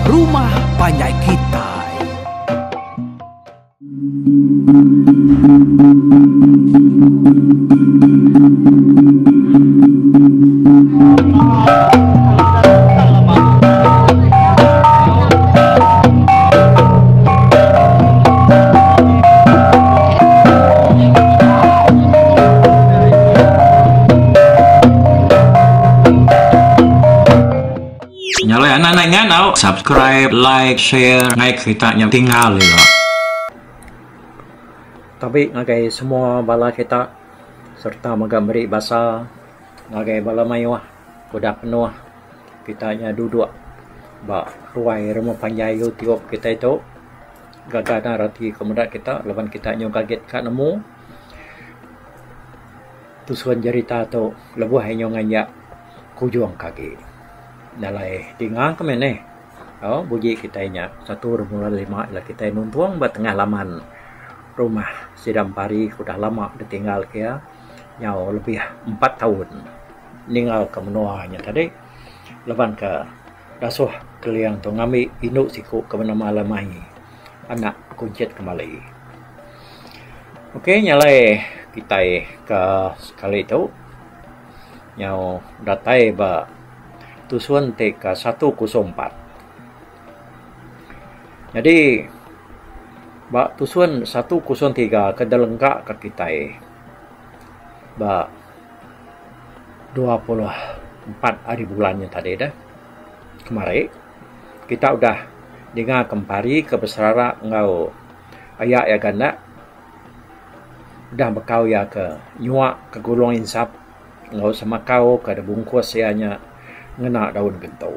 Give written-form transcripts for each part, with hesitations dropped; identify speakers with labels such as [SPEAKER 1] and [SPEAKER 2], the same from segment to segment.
[SPEAKER 1] Rumah Panjai Kitai.
[SPEAKER 2] Nya alai anak anak ingat tau subscribe, like, share ngagai kita nya tinggal ila.
[SPEAKER 3] Tabi ngagai semua bala kita sereta mega meri basa ngagai bala mayuh udah penuh kita nya duduk ba ruai rumah panjai YouTube kitai tu. Gaga endar ati ku meda kita laban kita nyau gagit ka nemu tusun jerita tu lebuh inya nganjak kujung ke agi. Jalai dinga ke meh neh. Au buji kitai nya satu bulan lima ila kitai nuntung ba tengah laman rumah sida empari ke udah lama ditinggal ke iya nyau lebih empat taun ninggal ke menua nya tadi laban ke Dasuh Keling tu ngambi indu siku ke benama Lemai anak Kunchit Kemali. Okey nya alai kitai ke sekali tu nyau datai ba tusun ti ke 104. Nyadi ba tusun 103 ke dilengka ka kitai ba 24 hari bulan nya tadi deh kemari kita udah ninga ke empari ke beserara enggau aya iya ganda udah bekau iya ke nyua ke gulung insap enggau semakau ke dibungkus iya nya ngena daun gentu.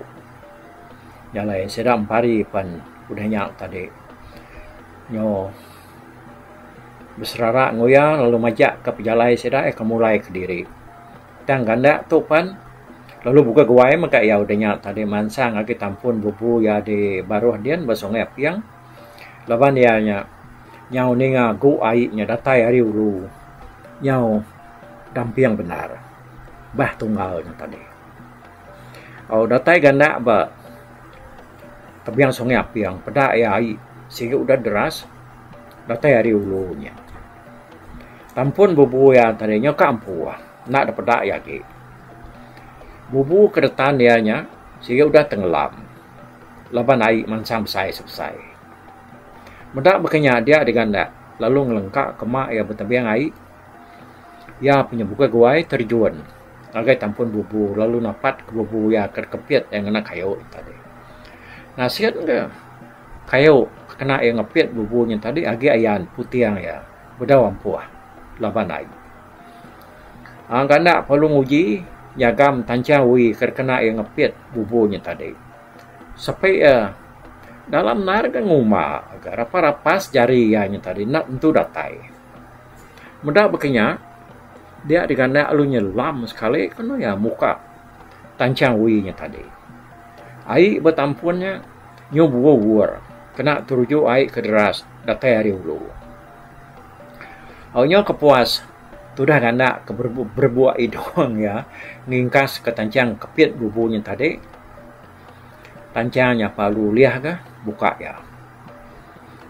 [SPEAKER 3] Nya alai sida empari pen udah nya tadi nyu Beserara enggau iya lalu majak ka pejalai sida iya ke mulai kediri. Tang ganda tu pan lalu bukai guai mega iya udah nya tadi mansang agi tampun bubu iya di baruh din ba Sungai Aping laban iya nya nyau ninga gu ai nya datai ari ulu nyau damping bendar bah tunggal nya tadi. Au datai ganda ba tebing Sungai Aping peda iya ai sigi udah deras. Datai ari ulu nya. Tampun bubu iya tadi nya ka ampuh enda da peda iya agi. Bubu ke retan iya nya sigi udah tenggelam laban ai mansang besai sebesai. Meda baka nya dia diganda lalu ngelengka ke ma iya betebing ai. Iya penyebukai guai terjun ngagai tampun bubu lalu napat ke bubu iya ke kepit iya ngena kayu tadi. Nasit ke. Kayu kena iya ngepit bubu nya tadi agi ayan puting iya bedau ampuh laban ai. Aaa ganda perlu nguji nyagam tanchang wi ke kena iya ngepit bubu nya tadi. Sepi iya dalam nar ga ngumba ga rapas rapas jari iya nya tadi enda tentu datai. Meda baka nya dia diganda lalu nyelam sekali kenu iya muka tanchang wi nya tadi. Ai betampun nya. Nyu buur kena teruju ai ke deras datai ari ulu. Au nyu kepuas tudah ganda ke berebuk idung iya ngingkas ke tanchang kepit bubu nya tadi. Tanchang nya perlu ulih ga buka iya.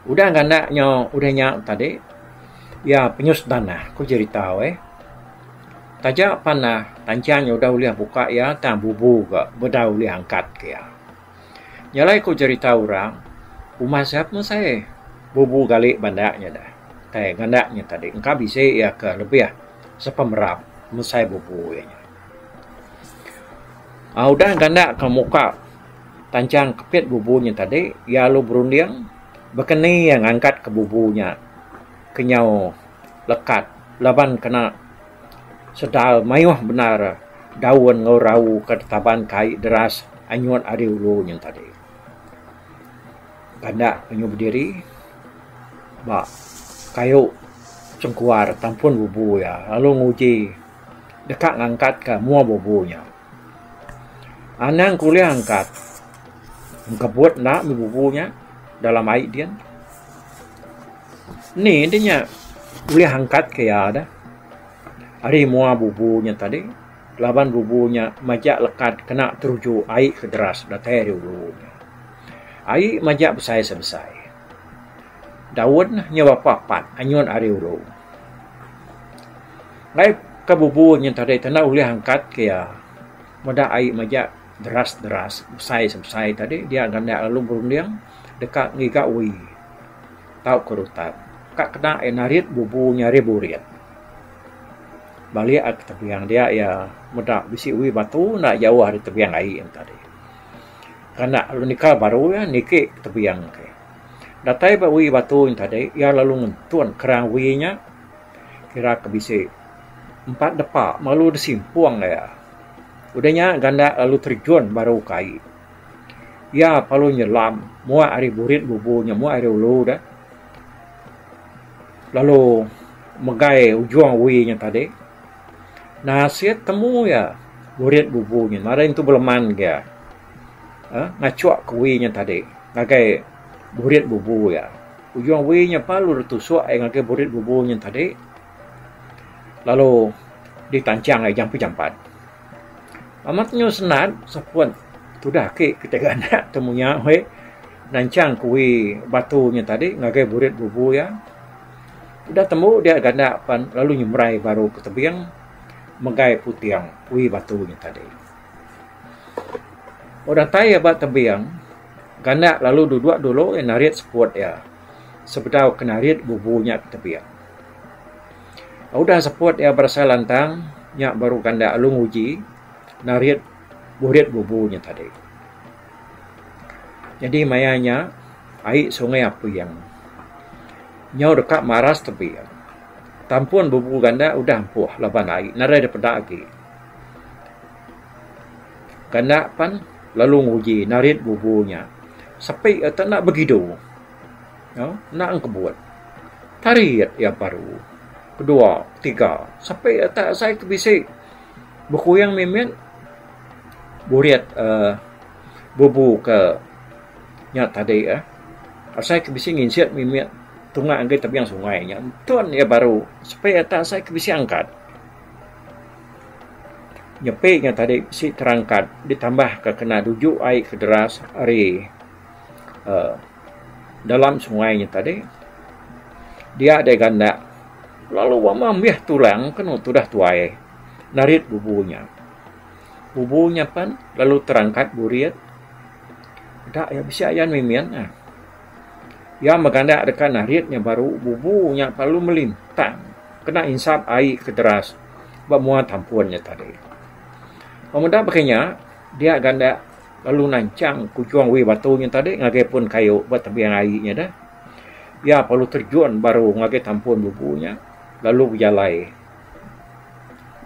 [SPEAKER 3] Udah ganda nyu udah nya tadi iya penyus tanah ku jerita weh. Taja pan tanchang nya udah ulih buka iya tang bubu ga bedau ulih angkat ke iya. Nya alai ku cherita orang, umbas siap mesai bubu gali bandak nya dah. Tai ngandak nya tadi engka bisi iya ke lebih sepemerap mesai bubu iya nya. Aaa udah gandak ke muka tanchang kepit bubu nya tadi iya lalu berunding baka ni iya ngangkat ke bubu nya ke nyau lekat laban kena Sedar mayuh bendar daun enggau rau ke ditaban ke ai deras anyut ari ulu nyin tadi. Kanda penyu bediri ba kayu chengkuar tampun bubu iya lalu nguji deka ngangkat ka mua bubu nya. Anang ke ulih angkat engkebut enda mih bubu nya dalam ai din. Ni deh nya ulih angkat ke iya deh. Ari mua bubu nya tadi laban bubu nya majak lekat kena teruju ai ke deras datai ari ulu nya. Ai majak besai-sebesai. Daun nya bapa pat anyut ari ulu. Enggai ka bubu nyin tadi tanda ulih angkat ke iya. Meda ai majak deras-deras besai-sebesai tadi dia ganda lalu berunding deka ngiga wi tauka rutan ka kena iya narit bubu nya ari burit. Balik ke tebing dia iya meda bisi wi batu enda jauh ari tebing ai tadi. Kana lalu nikal baru iya niki tebing ke. Datai ba wi batu nya tadi iya lalu ngentun kerang wi nya kira ke bisi empat depa lalu disimpung iya. Udah nya ganda lalu terjun baru ke ai. Iya perlu nyelam muak ari burit bubu nya muak ari ulu deh lalu megai ujung wi nya tadi. Nasit temu iya burit bubu nya nadai entu beleman ga uhh ngachuk ke wi nya tadi ngagai burit bubu iya. Ujung wi nya pan lalu tusuk iya ngagai burit bubu nya tadi lalu ditanchang iya jampat jampat. Amat nyu senat seput tudah ake kitai ganak temu nya weh nanchang ke wi batu nya tadi ngagai burit bubu iya. Udah tembu dia ganda pan lalu nyemerai baru ke tebing megai puting wi batu nya tadi. Udah datai iya ba tebing ganda lalu duduk dulu iya narit seput iya sebedau ke narit bubu nya ke tebing. Udah seput iya berasai lantang nya baru ganda lalu nguji narit burit bubu nya tadi. Nyadi maya nya ai sungai Aping nyau deka maras tebing. Tampun bubu ganda udah ampuh laban ai nadai da peda agi. Ganda pan lalu nguji narit bubu nya. Sepi ata enda begidu enda engkebut. Tarit iya baru kedua ketiga sepi ata asai ke bisi bekuyang mimit burit uhh bubu ke nya tadi eh asai ke bisi nginsit mimit tunga agi tebing sungai nya entun iya baru sepi ata asai ke bisi angkat. Nyepi nya tadi bisi terangkat ditambah ka kena duju ai ke deras ari uhh dalam sungai nya tadi dia deh ganda lalu wang mih tulang kenu tudah tuai narit bubu nya. Bubu nya pen lalu terangkat burit da iya bisi ayan mimin ah. Iya meganda deka narit nya baru bubu nya lalu melintang kena insap ai ke deras ba mua tampun nya tadi. Pemeda baka nya dia ganda lalu nanchang kujung wi batu nya tadi ngagai pun kayu ba tebing ai nya deh. Iya perlu terjun baru ngagai tampun bubu nya lalu bejalai.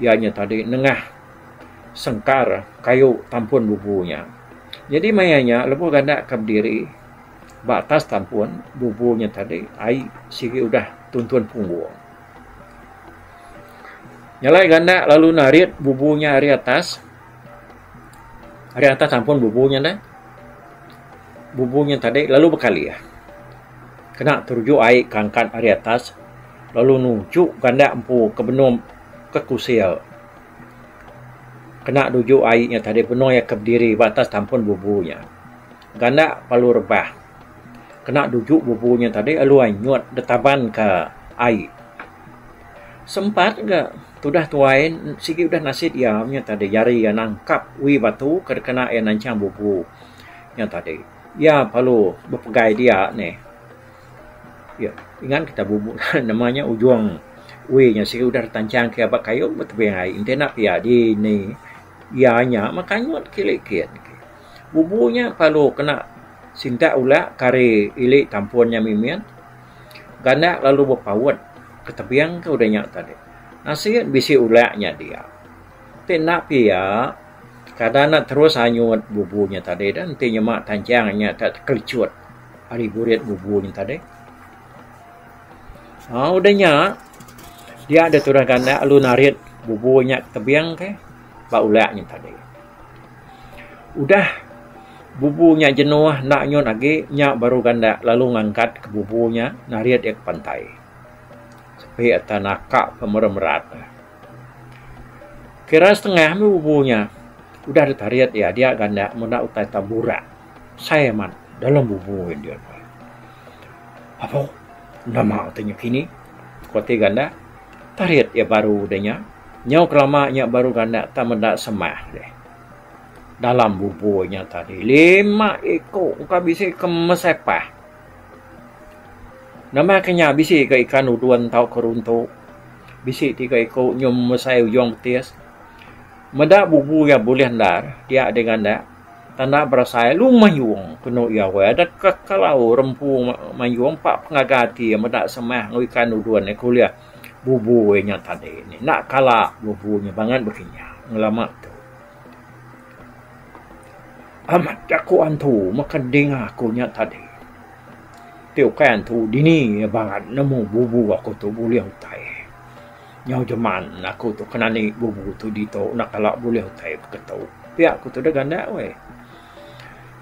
[SPEAKER 3] Iya nya tadi nengah sengkar kayu tampun bubu nya. Nyadi maya nya lebuh ganda ke bediri ba atas tampun bubu nya tadi ai sigi udah tuntun punggung. Nyalai ganda lalu narit bubu nya ari atas ari atas tampun bubu nya deh. Bubu nya tadi lalu bekalih kena teruju ai ke angkat ari atas. Lalu nuju ganda empu ke benung ke kusil kena nuju ai nya tadi benung iya ke bediri ba atas tampun bubu nya. Ganda perlu rebah kena nuju bubu nya tadi lalu anyut ditaban ka ai. Sempat ga tudah tuai sigi udah nasit iya nya tadi jari iya nangkap wi batu ke dikena iya nanchang bubu nya tadi. Iya perlu bepegai dia neh. Iya, ingat kita bubu nama nya ujung wi nya sigi udah ditanchang ke ba kayu ba tebing ai enti enda pia dini iya nya meh kanyut kili kin. Bubu nya perlu kena sintak ulak ke ari ili tampun nya mimit ganda lalu bepaut ke tebing ke udah nya tadi. Nasit bisi ulak nya dia. Ti enda pia kada ne terus anyut bubu nya tadi dah enti nyema tanchang nya tekelecut. Ari burit bubu nya tadi. Aaa udah nya dia deh tudah ganda lalu narit bubu nya tebing ke ba ulak nya tadi. Udah bubu nya jenuh enda nyut agi nya baru ganda lalu ngangkat ke bubu nya narit iya ke pantai. Sepi ata naka pemerat-merat. Kira setengah meh bubu nya udah ditarit iya dia ganda meda utai taburak. Sai amat. Dalam bubu iya dian. Apo nama utai nya kini? Ku ati Gandak. Tarit iya baru udah nya. Nyau kelama nya baru Gandak tak meda semah deh. Dalam bubu nya tadi lima iku engka bisi ke mesai pah. Nama ke nya bisi ga ikan udun tauka runtu. Bisi tiga iku nyum mesai ujung betis. Meda bubu iya bulih endar dia deh Gandak. Tanda berasai lu mayung kenu iya weh dek kekelau rempu mayung pa pengaga ati iya meda semah enggau ikan udun iya ke ulih bubu iya nya tadi. Enda kala bubu nya bangat bekinya ngelama tu. Amat jaku antu meka dinga aku nya tadi. Ti ukai antu dini iya bangat nemu bubu aku tu bulih utai. Nyau jeman aku tu kena ni bubu tu ditu enda kala bulih utai beketu. Pia ku tudah ganda weh.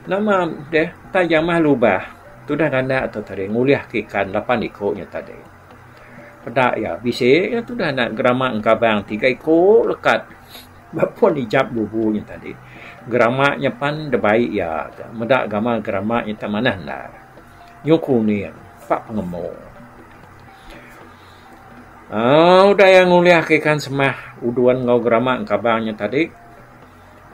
[SPEAKER 3] Nama deh tai jamah lubah tudah ganda tu tadi ngulih ke ikan lapan iku nya tadi. Peda iya bisi iya tudah enda gerama engkabang tiga iku lekat ba pun ijap bubu nya tadi. Gerama nya pan dibai iya meda gamal gerama nya tak manah endar. Nyu kuning pak pengemu. Aaa udah iya ngulih ke ikan semah udun enggau gerama engkabang nya tadi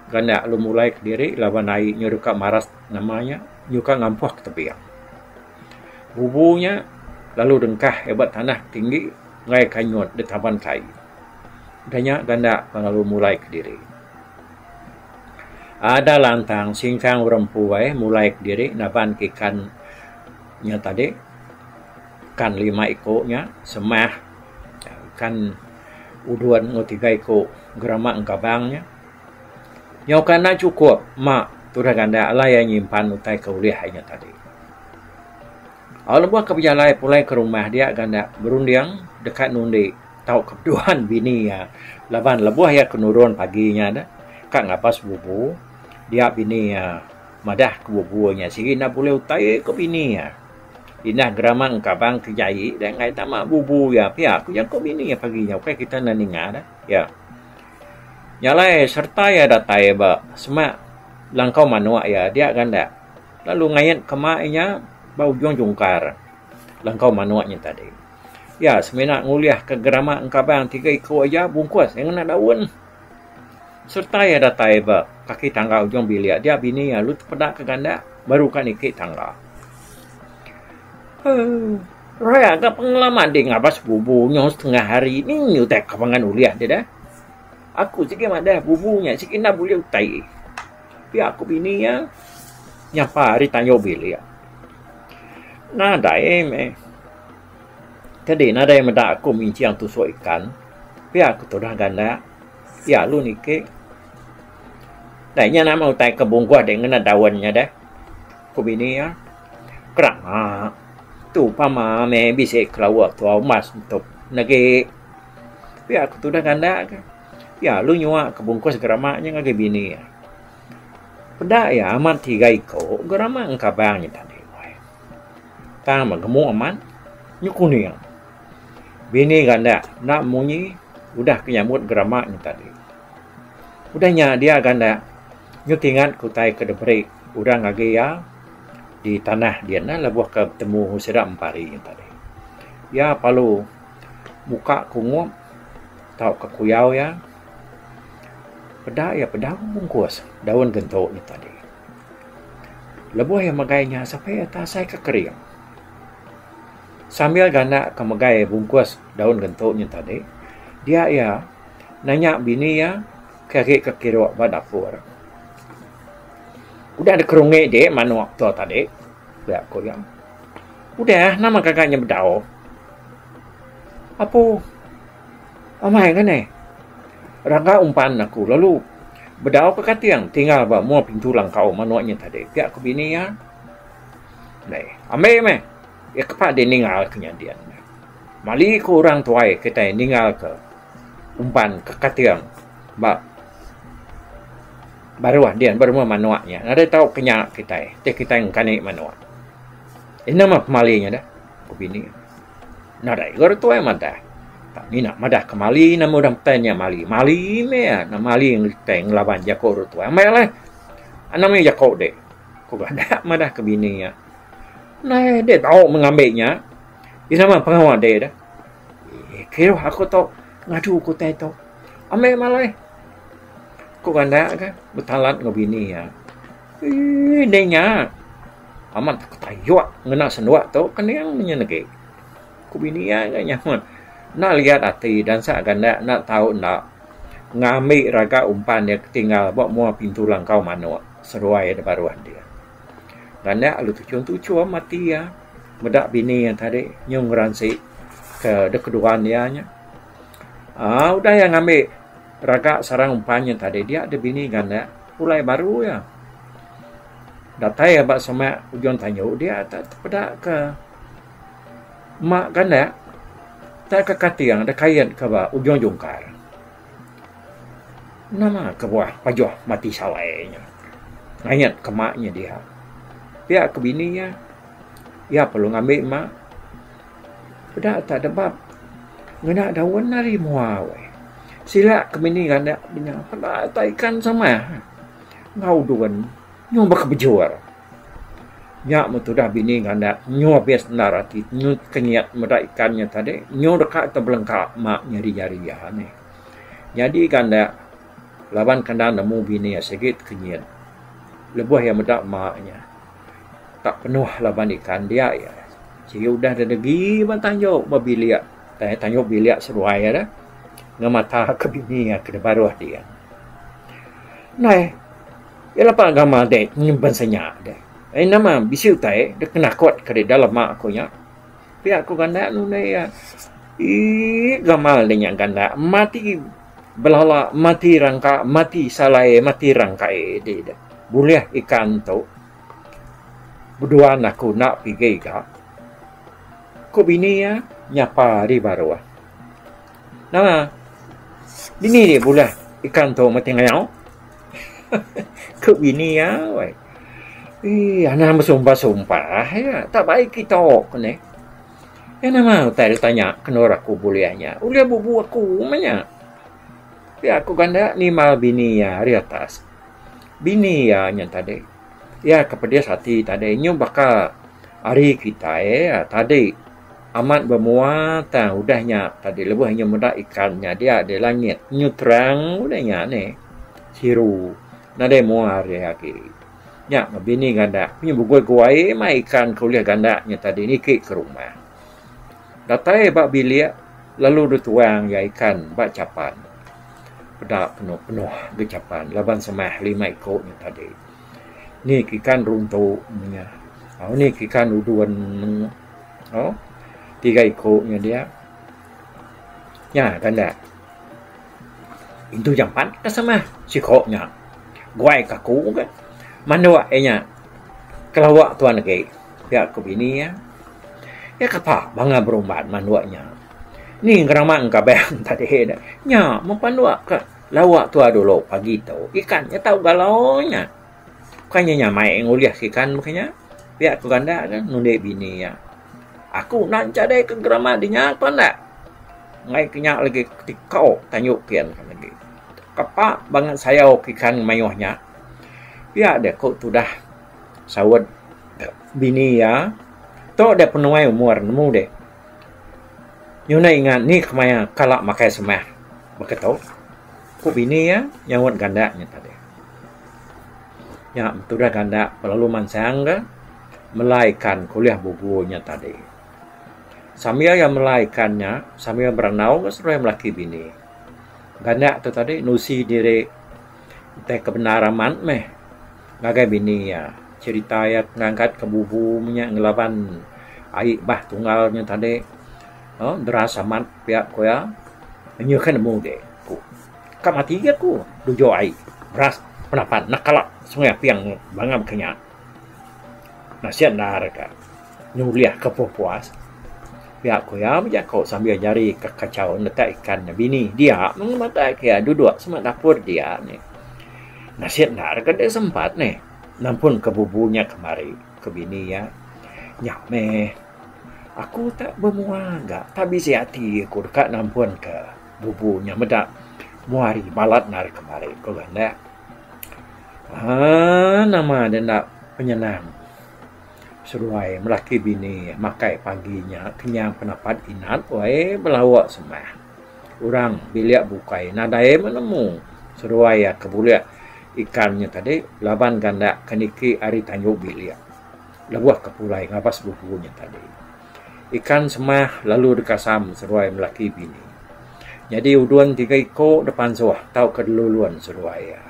[SPEAKER 3] ganda lalu mulai kediri laban ai nyu deka maras nama nya nyuka ngampuh ke tebing. Bubu nya lalu dengkah iya ba tanah tinggi enggai kanyut ditaban kai. Udah nya ganda lalu mulai kediri. Ada lantang singkang orang empu ai mulai kediri naban ke ikan nya tadi. Ikan lima iku nya semah ikan udun enggau tiga iku gerama engkabang nya. Nyau ka enda chukup ma tudah ganda alai iya nyimpan utai ke ulih iya nya tadi. Au lebuh ke bejalai pulai ke rumah dia ganda berunding deka nundi tauka beduan bini iya laban lebuh iya ke nurun pagi nya ne ka ngabas bubu dia bini iya madah ke bubu nya sigi enda bulih utai ku bini iya. Indah gerama engkabang ke jai deh enggai tama bubu iya pia ku jaku bini iya pagi nya ukai kita enda ninga deh iya. Nya alai sereta iya datai ba semak langkau manok iya dia ganda lalu ngait ke ma iya ba ujung jungkar langkau manok nya tadi. Iya semina ngulih ke gerama engkabang tiga iku aja bungkus iya ngena daun. Sereta iya datai ba kaki tangga ujung bilik dia bini iya lalu tepeda ke ganda baru ka niki tangga. Huh. Raya ga pengelama deh ngabas bubu nyau setengah hari ni utai ka pangan ulih deh dah. Aku sigi madah bubu nya sigi enda bulih utai. Pia ku bini iya nyapa ari tanjung bilik. Nadai meh. Kadi nadai meda aku minching tusuk ikan. Pia ku tudah ganda. Iya lalu niki. Dai nya nama utai ke bungkuh deh ngena daun nya deh. Ku bini iya. Kerama tu pama meh bisi kelawa tuau emas entup negi. Pia ku tudah ganda ke. Iya lalu nyua ke bungkus gerama nya ngagai bini iya. Peda iya amat tiga iko gerama engkabang nya tadi. Tang meh gemu amat nyu kuning. Bini ganda enda munyi udah ke nyambut gerama nya tadi. Udah nya dia ganda nyu tingat ke utai ke diberi orang agi iya di tanah dian ne lebuh ke betemu sida empari nya tadi. Iya perlu muka kungup tauka kuyau iya peda iya peda bungkus daun gentu nya tadi. Lebuh iya megai nya sampai iya tasai ke kering. Sambil ganda ke megai bungkus daun gentu nya tadi dia iya nanya bini iya ke agi ke kiruk ba dapur. Udah dikerungi dik manuk tu tadi pia ku iya. Udah nama gaga nya bedau. Apu amai ke neh. Raga umpan aku lalu bedau ke kating tinggal ba mua pintu langkau manuk nya tadi pia ku bini iya. Deh ambi meh iya kepa deh ningal ke nyadin. Mali ku orang tuai kitai ningal ke umpan ke kating ba baruh din ba rumah manuk nya nadai tau ke nya kitai ti kitai ngkani manuk. Enda meh pemali nya deh ku bini. Nadai ga orang tuai madah. Tak mina madah ke mali nama udah metai nya mali. Mali meh na mali kitai ngelaban jaku orang tuai. Amai alai anang meh jaku dek. Ku Gandak madah ke bini iya. Ndai deh tau meh ngambi nya. Iya nama pengawa deh dah. Eee kiruh aku tu ngadu ke utai tu. Ambi malai. Ku Gandak ga betalat enggau bini iya. Eee deh nya. Amat aku tayuk ngena senduk tu kening meh nya negi. Ku bini iya ga nyaut. Enda liat ati dansa Gandak enda tau enda ngambi raga umpan iya ke tinggal ba mua pintu langkau manuk seruai da baruh dia. Gandak lalu tuchum-tuchum ati iya meda bini iya tadi nyu ngeransi ke dek keduan iya nya. Aaa udah iya ngambi raga sarang umpan nya tadi dia deh bini Gandak pulai baru iya. Datai iya ba semak ujung tanju dia tepeda ke Ma ganak tak ke kating da kait ke ba ujung jungkar. Nama kebuah pajuh mati salai nya. Ngayat ke ma nya dia. Pia ke bini iya, iya perlu ngambi ma. Peda tak debab ngena daun ari mua weh. Sila ke bini ganak nya peda tak ikan sama enggau dun nyau baka bejur. Nya meh tudah bini nganak nyu abis endar ati nyu kenyit meda ikan nya tadi nyu deka tebelengka ma nyadi jari iya nih. Nyadi gandak laban kenda nemu bini iya sigi tekenyit lebuh iya meda ma nya tak penuh laban ikan dia iya. Sigi udah dedegi ba tanju ba bilik tanju bilik seduai iya dah ngemata ke bini iya ke dibaruh dia. Ndai. Iya lepa agama dek nyimpan senya dek. Eh nama bisi utai dek kenakut ke dek dalam mak aku nya. Pia ku ganda nundai iya. Iiii gamal dek nya ganda mati belala mati rangka mati salai mati rangkai dek deh. Bulih ikan tu beduan aku enda pigi ga. Ku bini iya nyapa ari baruh. Nama dini dek bulih ikan tu mati ngayau. Ku bini iya weh. Eii anang besumpah-sumpah iya tak bai kita ku neh. Iya nama utai da tanya kendur aku bulih nya. Ulih bubu aku meh nya. Pia ku ganda nimbal bini iya ari atas. Bini iya nya tadi iya ke pedis ati tadi nyu baka ari kitai tadi amat bemua tang udah nya tadi lebuh inya meda ikan nya dia di langit nyu terang udah nya nih siru nadai mua ari agi. Nya meh bini ganda nyu begui guai mai ikan ke ulih ganda nya tadi niki ke rumah. Datai ba bilik lalu dituang iya ikan ba chapan. Peda penuh penuh ga chapan laban semah lima iku nya tadi. Ni ke ikan runtu nya. Ni ke ikan udun. Oh, tiga iku nya dia. Nya ganda. Intu jampat ka semah siko nya. Guai ka aku ga. Manduk iya nya kelawa tuan agi pia ku bini iya. Iya kapa banga berumban manduk nya. Ni ngerama engkabang tadi ne. Nya meh panduk ka lawa tua dulu pagi tu. Ikan nya tau galau nya. Bukan nya nyamai ngulih ke ikan baka nya. Pia ku ganda ke nundi bini iya. Aku enda enchadai ke gerama dinya ku anda. Enggai ke nya lagi tikau tanju kian ke lagi. Kapa bangat sayau ke ikan mayuh nya. Pia deh ku tudah saut bini iya. Tu deh penuai umur nemu deh. Nyunai ingat ni kemaya kala makai semah baka tu. Ku bini iya nyaut ganda nya tadi. Nya tudah ganda lalu mansang ga mela ikan ke ulih bubu nya tadi. Sambil iya mela ikan nya sambil berandau ga seduai melaki bini. Ganda tu tadi nusi diri utai ke bendar amat meh ngagai bini iya. Cherita iya ngangkat ke bubu menya ngelaban ai bah tunggal nya tadi uhh deras amat pia ku iya. Inya kan nemu agi ku. Ka mati ga ku dujo ai beras penapan enda kala sungai aping bangap ke nya. Nasib endar ka nyulih ka puas puas pia ku iya bejako sambil jari ka kachau netak ikan ne bini dia meh ngemata ke iya duduk sema dapur dia nih. Nasib endar ka deh sempat neh nampun ka bubu nya kemari ke bini iya. Nya meh aku tak bemua ga tak bisi ati aku deka nampun ka. Bubu nya meda mua hari balat enda ari kemari ku Gandak. Aaa nama deh enda. Penyenang seduai melaki bini makai pagi nya kenyang penapat inat wai belawa semah. Orang bilik bukai nadai meh nemu seduai iya ke bulih ikan nya tadi laban gandak ke niki ari tanju bilik lebuh ke pulai ngabas bubu nya tadi. Ikan semah lalu dikasam seduai melaki bini. Nyadi udun tiga iku depansuh tauka delulun seduai iya.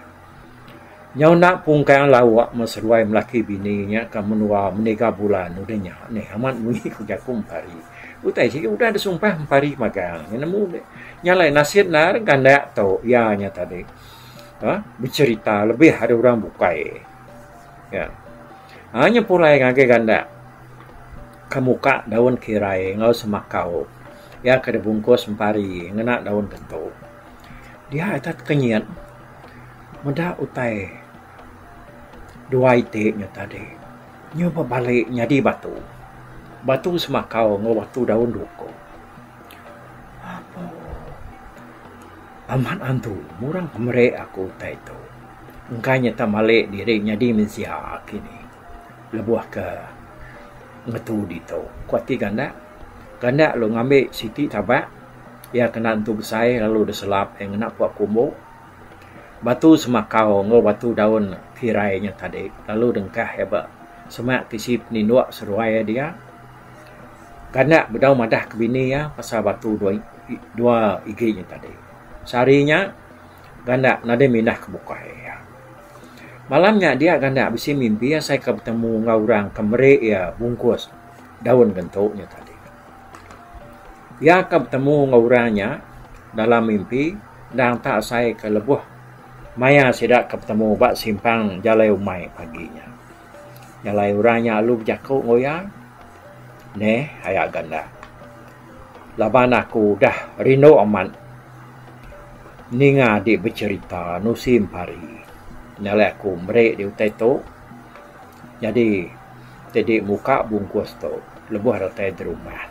[SPEAKER 3] Nyau enda pungkang lauk meh seduai melaki bini nya ka menua meniga bulan udah nya neh amat munyi ku jaku empari. Utai sigi udah disumpah empari magang nya nemu deh. Nya alai nasit enda gandak tu iya nya tadi uhh becherita lebih ari orang bukai. Iya. Haa nya pulai ngagai gandak ke muka daun kirai enggau semakau iya ke dibungkus empari ngena daun tentu. Dia ita tekenyit meda utai dua iti nya tadi nyu bebali nyadi batu. Batu semakau enggau batu daun duku. Apo amat antu murang pemeri aku utai tu. Engka nyata mali diri nyadi mensia kini lebuh ke ngetu ditu. Ku ati gandak, gandak lalu ngambi siti tabak. Iya kena entu besai lalu diselap iya ngena pua kumbu. Batu semakau enggau batu daun kirai nya tadi lalu dengkah iya ba semak tisi peninduk seduai iya dia. Gandak bedau madah ke bini iya pasal batu dua igi nya tadi. Sehari nya gandak nadai mindah ke bukai. Malam nya dia gandak bisi mimpi asai ke betemu enggau orang ke meri iya bungkus daun gentu nya tadi. Iya ka betemu enggau orang nya dalam mimpi endang tak asai ke lebuh maya sida ke betemu ba simpang jalai umai pagi nya. Jalai orang nya lalu bejaku enggau iya, Neh aya ganda. Laban aku udah rindu amat ninga adi becherita nusi empari. Nya alai aku meri di utai tu nyadi ti muka bungkus tu lebuh datai di rumah.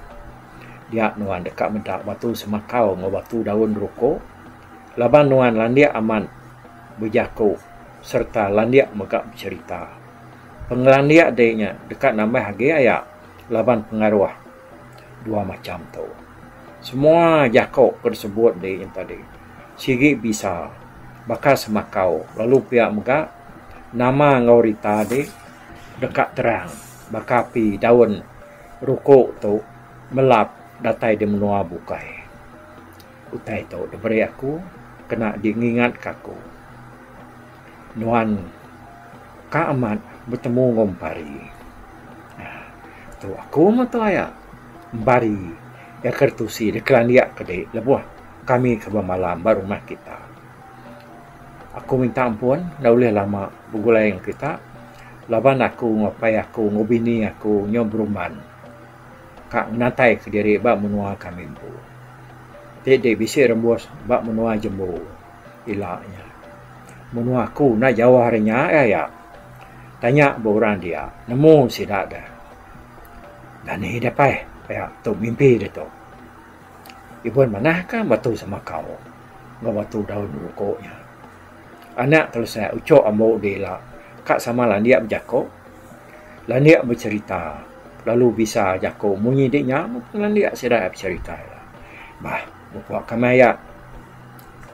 [SPEAKER 3] Dia nuan deka meda batu semakau enggau batu daun ruku laban nuan landik amat bejaku sereta landik mega becherita. Pengelandik dei nya deka nambah agi aya laban pengaruh dua macham tu. Semua jaku ke disebut dei nya tadi sigi bisa baka semakau lalu pia mega nama enggau rita dei deka terang baka api daun Ruku tu melap datai di menua bukai. Utai tu diberi aku kena dingingatka aku. Nuan ka amat betemu enggau Empari. Aaa tu aku meh tu aya Empari iya ke ditusi dikelandik ke dek lebuh kami ke bemalam ba rumah kita. Aku minta ampun enda ulih lama begulai enggau kita laban aku enggau apai aku enggau bini aku nyau berumban ka ngenatai kediri ba menua kami empu. Ti dek bisi rembus ba menua jembu ila nya. Menua aku enda jauh ari nya aya. Tanya ba orang dia nemu sida deh. Dani deh pai aya tu mimpi ditu. Ibun manah ka batu semakau enggau batu daun ruko nya. Anak telesak uchok ambu di ila ka sama landik bejako, landik becherita lalu bisa jako munyi di nya meh pengelandik sida becherita ila. Bah mupok ka meh aya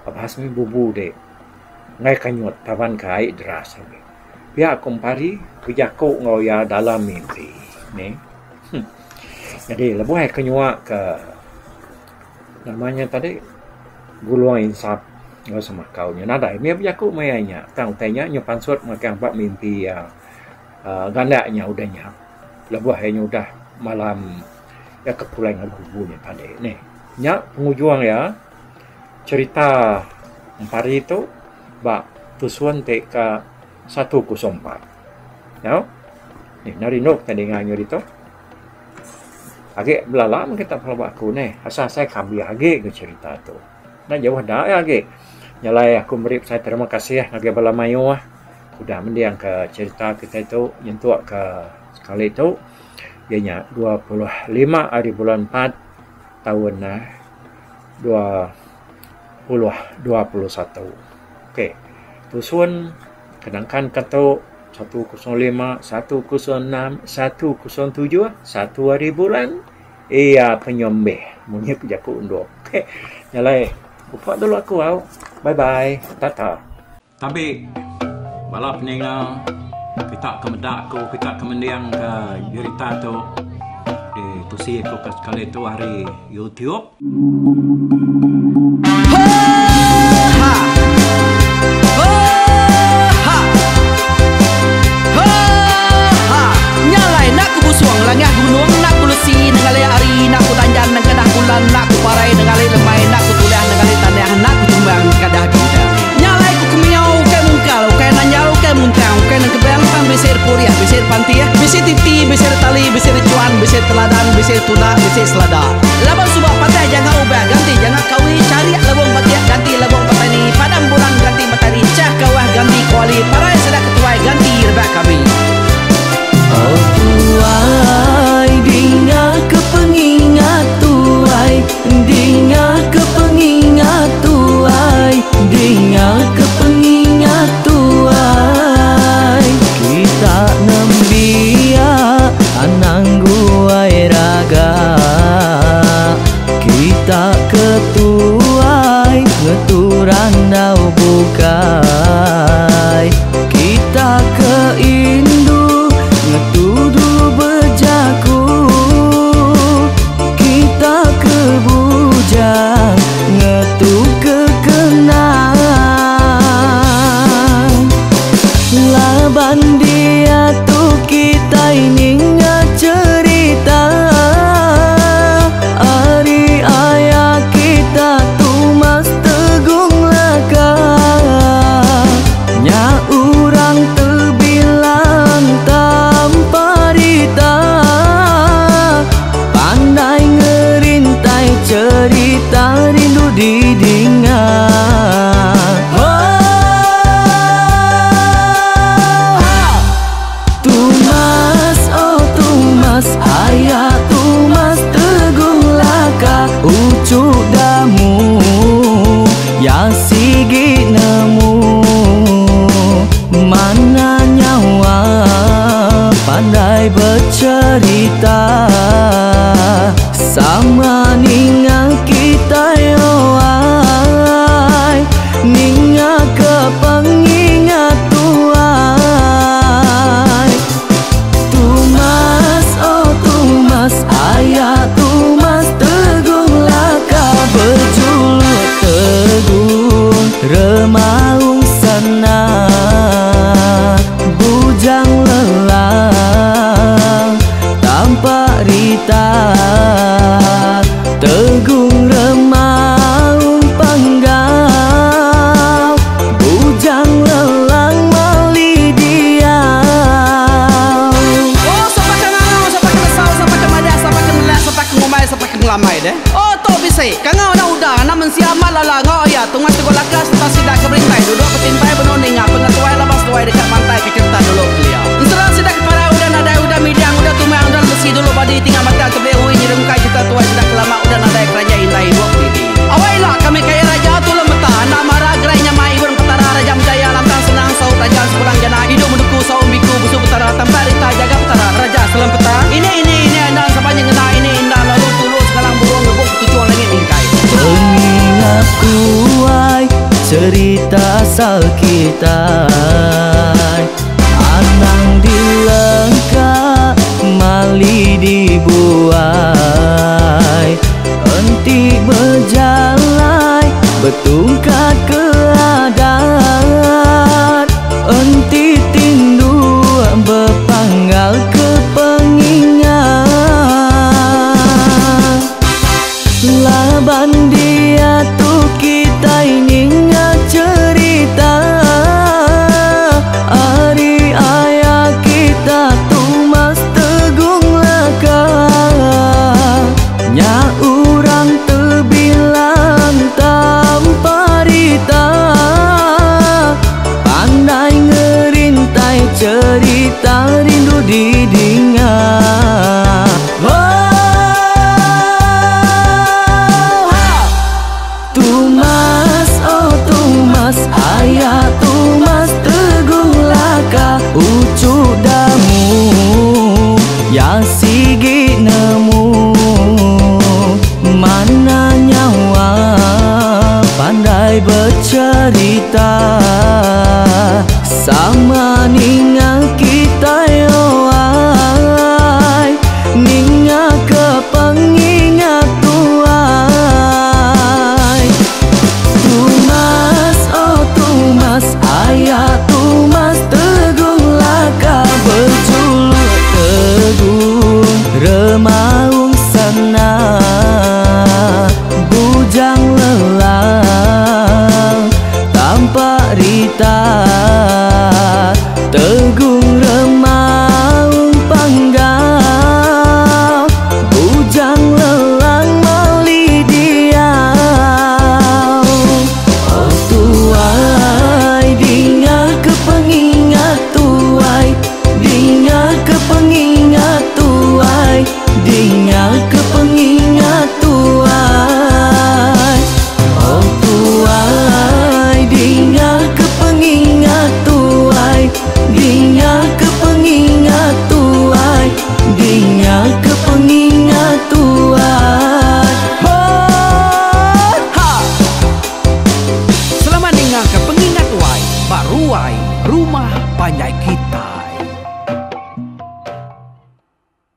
[SPEAKER 3] abas meh bubu di enggai kanyut taban ka ai deras agi. Pia ku Empari bejako enggau iya dalam mimpi. Nih. Nyadi lebuh ai ke nyua ke nama nya tadi gulung insap enggau semakau nya nadai mih bejaku maya nya tang utai nya nyau pansut magang ba mimpi iya uhh ganda nya udah nya lebuh iya nyudah malam iya ke pulai ngagai kubu nya tadi nih. Nya pengujung iya cherita empari tu ba tusun ti ka 104. Nyau. Nih enda rindu kitai ninga inya ditu. Agi belala meh kita pelaba aku neh asal asai kabih agi ga cherita tu. Enda jauh da iya agi. Nya alai aku meri besai terima kasih ngagai bala mayuh udah mending ka cherita kitai tu nyentuk ka sekali tu iya nya 25 hari bulan empat taun 2021. Okey tusun ke nangkan ka tu. 105, 106, 107, satu hari bulan iya penyembih munyi ku jaku unduk. Ok nya alai upa dulu aku au. Bye bye. Tata.
[SPEAKER 2] Tabi bala peninga kita ke meda aku kita ke mending ke jerita tu di tusi aku ke sekali tu ari YouTube.
[SPEAKER 4] Oh tuai dinga ke pengingat tuai dinga ke pengingat tuai dinga ke pengingat tuai kita nembiak anang guai raga kita ke tuai ngetu randau bukai kita ke indu ngetu dulu bejaku kita ke bujang ngetu ke kenang laban diatu kitai ninga cherita ari aya kita Tumas Tegung Laka nya urang tebilang tanpa rita pandai ngerintai cherita rindu didinga. Tumas oh Tumas aya Tumas Tegung Laka uchu damu ya sigi nemu mana nyawa pandai becerita sama ninga kitai oai ninga ke pengingat tuai. Tumas oh Tumas aya Tumas Tegung Laka bejuluk Tegung Remaung Sana Bujang Lelang tanpa rita Tegung Remaung Panggau Bujang Lelang mali diau.
[SPEAKER 1] Oh sapa ke ngangau sapa ke nesau sapa ke madah sapa ke nelak sapa ke ngumbai sapa ke ngelamai deh. Oh tu bisi kangau enda udah anak mensia amat lala enggau iya tungas teguh laka sereta sida ke berintai duduk betimpai benung ninga pengetuai laban seduai deka mantai ke cherita dulu kelia. Ensera sida ke parai udah nadai udah midang udah tumang udah lesi dulu badi tinggal matang tebeli ui nyerungkai cherita tuai sida ke lama udah nadai keranjai indai ibup didi. Awai ila kami kaya raja tulung meta enda mara gerai nyamai ibun petara raja menjaya lantang senang saut raja sepulang jana idup menuku saum biku busu petara tampak rita jaga petara raja selam peta ini ini ini enda sapa nyengena ini inda lalu tulu sengalang burung ngebuk ketuchung langit mingkai.
[SPEAKER 4] Pengingat tuai cerita asal kitai anang dilengka mali dibuai enti bejalai betungkat ke adat enti tinduk bepanggal ke pengingat laban diatu kitai ninga cherita ari aya kita Tumas Tegung Laka nya urang tebilang tanpa rita pandai ngerintai cherita rindu didinga. Tumas oh Tumas aya Tumas Tegung Laka. Ninga ke.